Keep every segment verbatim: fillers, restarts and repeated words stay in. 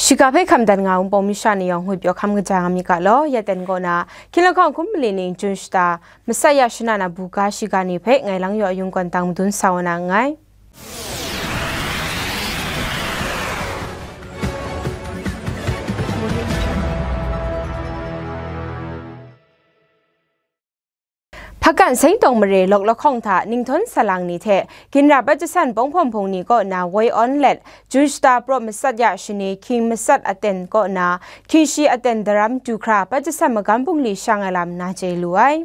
Shiga hpe hkam dan nga ai Wunpawng masha ni yawng ngwi pyaw hkam kaja nga mi ga law, ya ten kaw na, hkying lahkawng hkum mali ning Jun shata, matsat ya shana na buga shiga ni hpe ngai lang yaw yung gawn tang madun sa wa na nngai. Hpakan Seng Tawng mare lawk lahkawng hta Ninghtawng Salang ni hte ginra Pajasan Pawng Hpawng Hpung ni kaw na woi awn let, Jun shata praw matsat ya shani hkying matsat aten kaw na hkying shi aten daram du hkra Pajasan magam bungli shang ai lam na chye lu ai.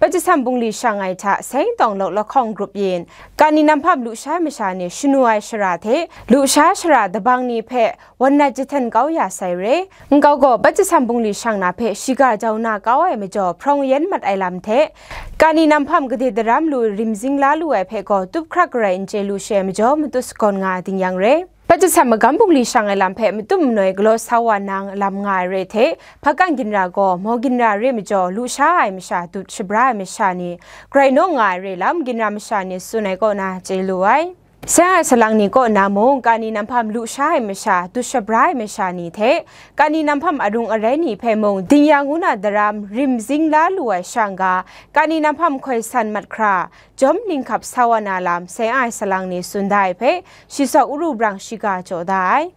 Pajasan bungli shang ai hta Seng Tawng lawk lahkawng grup yin, Kani Nam Hpam lusha ai masha ni shanu ai shara hte, lusha shara dabang ni hpe wan nat jahten kau ya sai re. Nkau gaw Pajasan bungli shang na hpe shiga jau na kau ai majaw hprawng yen mat ai lam hte, Kani Nam Hpam gade daram lu rimzing la lu ai hpe gaw tup hkrak garai n chye lu she ai majaw matut sagawn nga ai ding yang re. Pajasan magam bungli shang ai lam hpe matum manoi galaw sa wa nang lam nga ai re hte, hpakan ginra gaw maw ginra re majaw lusha ai masha dut shabra ai masha ni grai naw nga ai re lam ginra masha ni tsun ai kaw na chye lu ai. Seng ai salang ni kaw na mung, Kani Nam Hpam lusha ai masha, dut shabra ai masha ni hte, Kani Nam Hpam arung arai ni hpe mung, ding ya ngu na daram, rimzing la lu ai shang ga, Kani Nam Hpam hkoi san mat hkra, jawm ninghkap sa wa na lam, seng ai salang ni tsun da ai hpe, shi sawk uru brang shiga jaw da ai.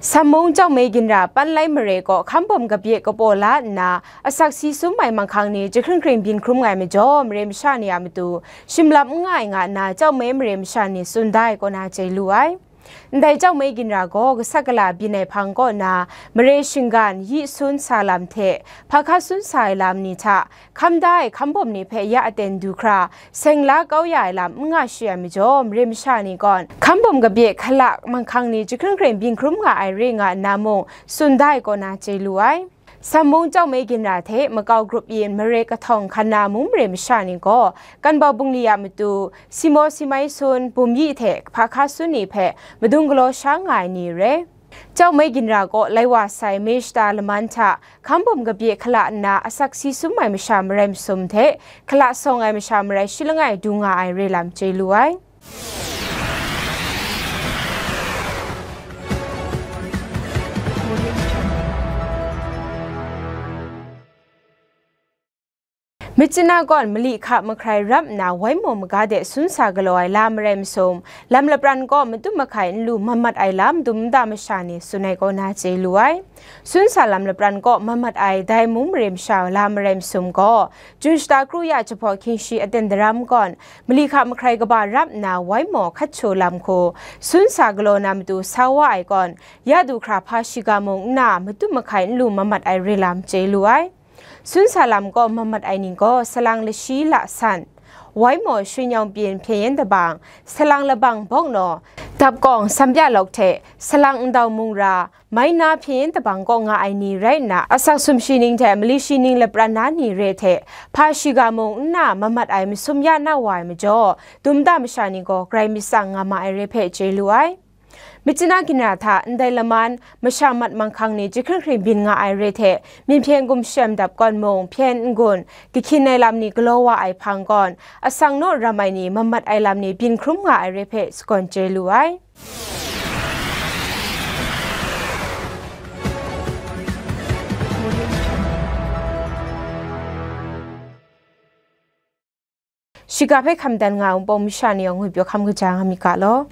Sammung Chawmei ginra Panlai mare kaw hkambawm kabye kapaw la nna, asak si sum ai manghkang ni jahkring hkring byin hkrum nga ai majaw, mare masha ni a matu shim lap n nga ai nga nna, Chawmei mare masha ni tsun da ai kaw na chye lu ai. Ndai Chawmei ginra gaw gasat gala byin ai hpang kaw na, mare shinggan, yi sun sa lam hte, hpa hka sun sa ai lam ni hta, hkam da ai hkambawm ni hpe ya aten du hkra, seng la kau ya ai lam n nga shi ai majaw, mare masha ni gaw, hkambawm kabye hkala manghkang ni jahkring hkring byin hkrum nga ai re nga nna mung, tsun da ai kaw na chye lu ai. Sammung Chawmei ginra hte makau grup yin mare kahtawng hkan na mung mare masha ni gaw, Kanbau bungli a matu, simo simai sun, bum yi hte hpa hka sun ni hpe madung galaw sha nga ai ni re. Chawmei ginra kaw lai wa sai me shata laman hta hkambawm kabye hkala nna asak si sum ai masha marai masum hte hkala sawng ai masha marai shi langai du nga ai re lam chye lu ai. Myitkyina gawn mali hka mahkrai rap nna wai maw maga de sun sa galaw ai la marai masum, lam lapran kaw matum mahkai n lu mamat ai lam dum nta masha ni tsun ai kaw na chye lu ai. Sun sa lam lapran kaw mamat ai dai mung mare masha la marai masum gaw, Jun shata kru ya jahpaw hkying shi aten daram gawn, mali hka mahkrai kaba rap nna wai maw hkat shaw lam hku, sun sa galaw na matu sa wa ai gawn, ya du hkra hpa shiga mung nna matum mahkai n lu mamat ai re lam chye lu ai. Sun sa lam kaw mamat ai ni gaw, salang lashi la san, wai maw shun yawng pyin hpyen yen dabang, salang labang bawk naw, dap kawng, sampya lawk hte, salang ndau mung ra, mai na hpyen yen dabang kaw nga ai ni rai nna, asak sumshi ning hte mali shi ning lapran na ni re hte, hpa shiga mung nna mamat ai masum ya na wa ai majaw, dum nta masha ni gaw grai myit tsang nga ma ai re hpe chye lu ai. Myitkyina ginra hta ndai laman masha mat manghkang ni jahkring hkring byin nga ai re hte, myin hpyen gumshem dap gawn mung hpyen n-gun, kahkyin ai lam ni galaw wa ai hpang gawn, asang naw ram ai ni mamat ai lam ni byin hkrum nga ai re hpe sagawn chye lu ai. Shiga hpe hkam dan nga ai Wunpawng masha ni yawng ngwipyaw hkam kaja nga mi ga law.